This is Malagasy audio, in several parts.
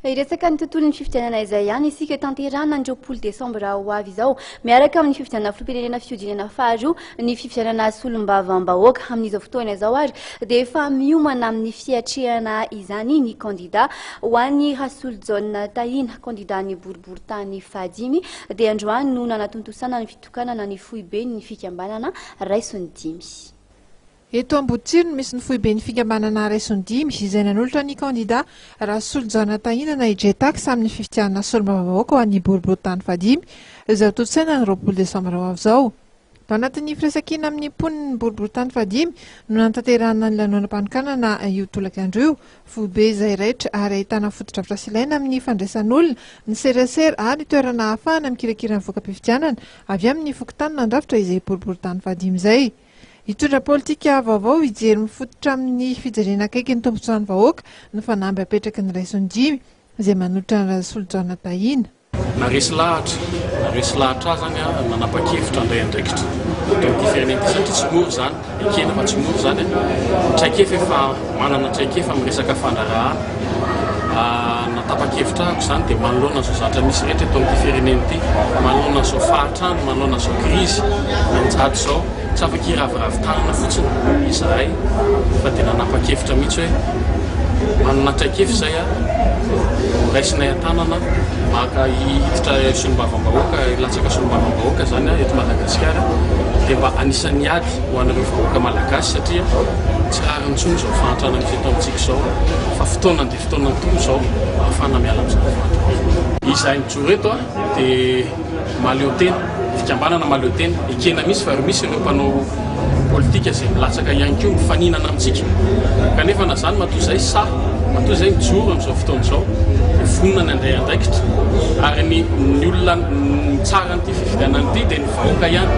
Hiresaka ny tontolon'ny fifidianana izay ihany isika tanterahina ny 20 desambra ho avy izao, miaraka amin'ny fifidianana filoham-pirenena fihodinana faharoa ny fifidianana solombavambahoaka. Amin'izao fotoana izao ary dia efa miomana amin'ny fiatrehana izany ny kandida ho an'i Rasolojaona Tahina, kandidan'ny boriborintany fahadimy, dia androany no nanatontosana ny fitokanana ny foiben'ny fikambanana Raiso ny Dimy. Eto Amboditsiry no misy ny foiben'ny fikambanana Raisony Dimy, izay nanolotra ny kandida Rasolojaona Tahina na i Jetax amin'ny fifidianana solombavambahoaka ho an'ny boriborintany fahadimy, izay hotontosaina ny 20 desambra ho avy izao. Tao anatin'ny firaisankina amin'ny mponin'ny boriborintany fahadimy no nanatanterahana ny lanonam-panokanana io tolakandro io. Foibe izay raitra ary ahitana fotodrafitrasa ilaina amin'ny fandraisan'olona, ny serasera ary ny toerana ahafahana mikirakira ny voka-pifidianana avy amin'ny fokontany nandrafitra izay boriborintany fahadimy izay. Hitondra politika vaovao hijery mifototra amin'ny fijerena akaiky ny tombontsoan'ny vahoaka no fanamby apetraky ny Raisondimy, izay manolotra an'i Rasolojaona Tahina. Naharesy lahatra, naharesy lahatra ahy izany aho nanapa-kevitra handray andraikitra eto amin'ity firenena ity satria tsy mora izany, ekena fa tsy mora izany an. Traikefa efa manana traikefa amin'ny resaka fandraharahana. Natapa-kevitra ahako izany dia manoloana izao zavatra misy rehetra eto amin'ity firenena ity, manoloana izao fahantrana, manoloana izao krizy mianjady izao, tsy afaka hiraviravy tanana fotsiny izahay fa dia nanapa-kevitra mihitsy hoe manana traikefa izay aho, raisinay an-tanana maka hiditra solombavambahoaka, hilatsaka solombavambahoaka izany aho eto Madagasikara dia mba anisan'ny hiady ho an'ireo vahoaka malagasy satria tsy rariny intsony izao fahantrana misy eto amintsika izao fa fotoana dia fotoana tokoa izao ahafahana miala amin'izany fahantrana izany. Izahay mijoro eto dia mahaleo tena, fikambanana mahaleo tena, ekena mihitsy fa misy ireo mpanao politika izay milatsaka ihany koa mifaninana amintsika kanefa na izany matoa izay sahy, matoa izay mijoro amin'izao fotoana izao dia vonona ny handray andraikitra ary ny ny olona mitsara an'ity fifidianana ity dia ny vahoaka ihany.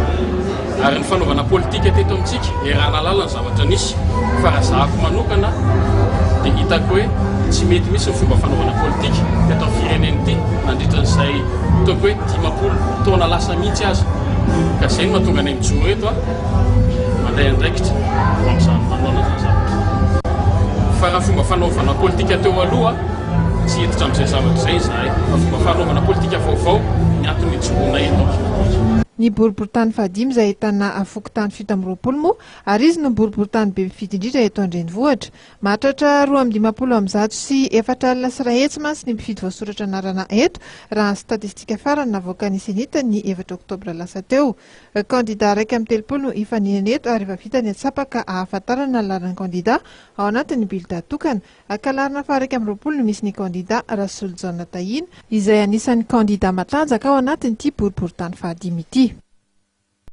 Ary ny fanaovana politika teto amintsika, iaraha-nahalala ny zavatra nisy. Fa raha zahako manokana dia hitako hoe tsy mety mihitsy ny fomba fanaovana politika teto amin'ny firenena ity nandritra an'izay ataoko hoe 50 taona lasa mihitsy aza. Ka izay no mahatonga anay mijoro eto mandray andraikitra ho amin'izany manoloana izany zavatra izany. Fa raha fomba fanaovana politika teo aloha, Tsy hiditra amin'izay zavatra izay izahay, fa fomba fanaovana politika vaovao ny antony ijoroanay eto amin'ny. Ny boriborintany fahadimy izay ahitana fokontany 27 moa ary izy no boriborintany be mpifidy indrindra eto an-drenivohitra. Mahatratra 152 mantsy ny mpifidy voasoratra anarana eto raha ny statistika farany navoakan'ny Cenit ny 4 oktobra lasa teo. Kandida 31 no hifaninana eto ary efa vita ny atsapaka ahafantarana ny laharan'ny kandida ao anatin'ny bileta tokana. Ankalarina faha 21 no misy ny kandida Rasolojaona Tahina, izay anisan'ny kandida matanjaka ao anatin'ity boriborintany fahadimy ity.